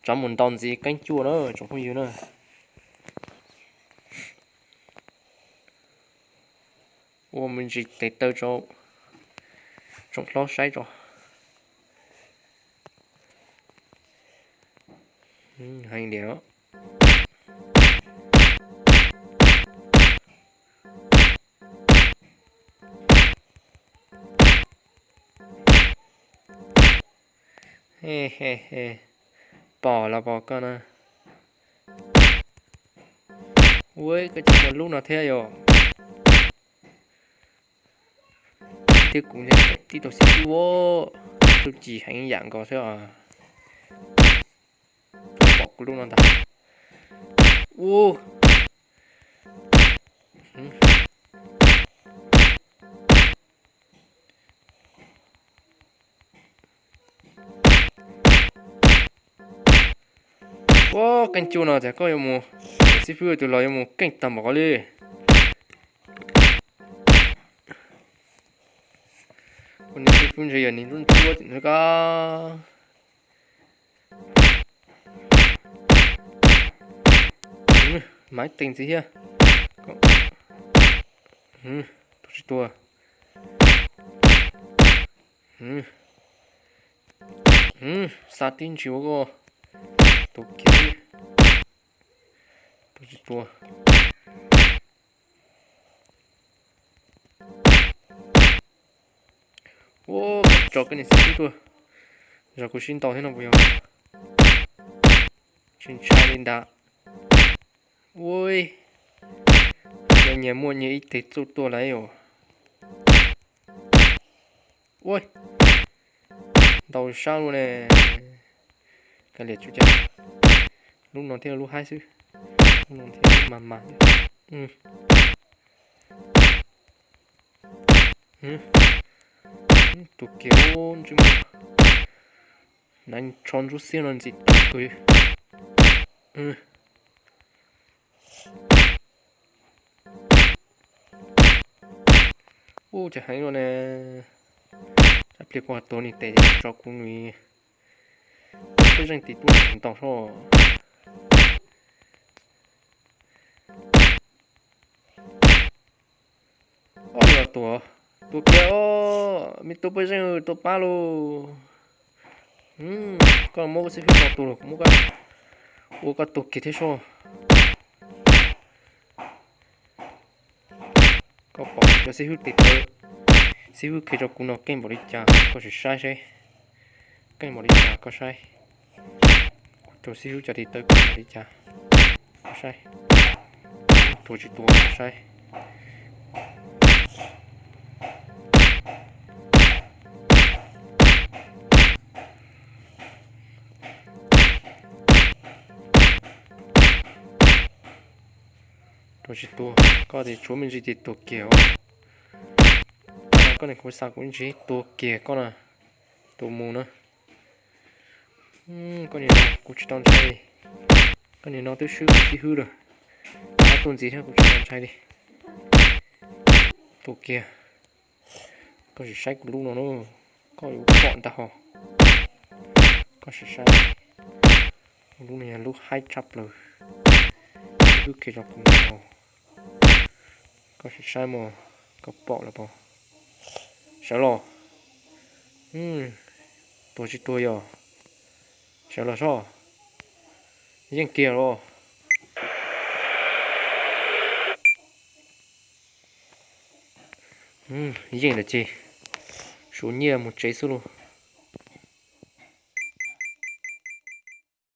Rov mus ntaus ntxiv keeb cuaj na tsoom phooj ywg na. Ua me ntsis tes taw rau tsoom hlob saib tso. Heev tiag. He he he, pom los pom koj na. Ua koj tsis mus lub no thiab yom. Thiab kuv tib tug xib hwb, tub ci heev yam nkaus xwb os. Pom kuv lub no ntag. Ua, ua keej cuj no tias koj yuav mus, xib hwb tus los yuav mus keej tag npaum qhov li. Ua niag xib hwb ntshe yog niag ntsuab ntsuab tim ntawd koj. Maiv tees ntxiv thiab. Tua tsis tua. Xa tib ntsis ua koj tua kiag. Tua tsis tua. Ua, tso koj niag xib hwb tuaj. Zog kuv sib ntaus thiab no puas yog? Tsis ntshai li ntag. Ua, yog nyias muaj nyias ib teg txuj tuaj lawm os. Ua, ntaus sab luaj ne. Kav liam tsuj cas. Lub no thiab lub haib xwb. Lub no thiab lub mas mas. Tus kiag ntsej muag na, tsho ntsuab xiab no ntxim tau kawg. Ub, cas heev luaj ne. Tsam pliag kuv tuag niag tes tso kuv nws pej zeej tim tub ntaus soj. Ob, yog tuag, tuag kiag os, me tub pej zeej tuag pab lauj. Koj muab koj xib hwb no tuag los kuv muab koj, ua koj tuag kiag thiab soj. Koj pom cov xib hwb tes taw, xib hwb qhia rau kuv no keej npaum li cas koj sim saib seb. Keej npaum li cas koj saib. Kuv cov xib hwb cov tes taw keej npaum li cas koj saib. Tuag tsis tuag koj saib. Tuag tsis tuag, koj tias tshuav me ntsis ces tuag kiag os. Koj niag kuv xa kuv ntsis tuag kiag koj na, tus mus na. Koj niag no kuv tsis tau ntshai li. Koj niag no twb swb kuv xib hwb lawm. Koj tuaj ntxiv thiab kuv tsis tau ntshai li. Tuag kiag. Koj sim saib kuv lub no na, koj yuav pom ntag hos. Koj sim saib, lub no yog lub haib tshaj plaws. Xib hwb qhia rau kuv no, koj sim saib mas, koj pom los pom. Sawv los. Tuag tsis tuag yog? Sawv los soj. Yeej kiag los. Yeej lawm ces suav nyiaj mus tsev xwb lauj.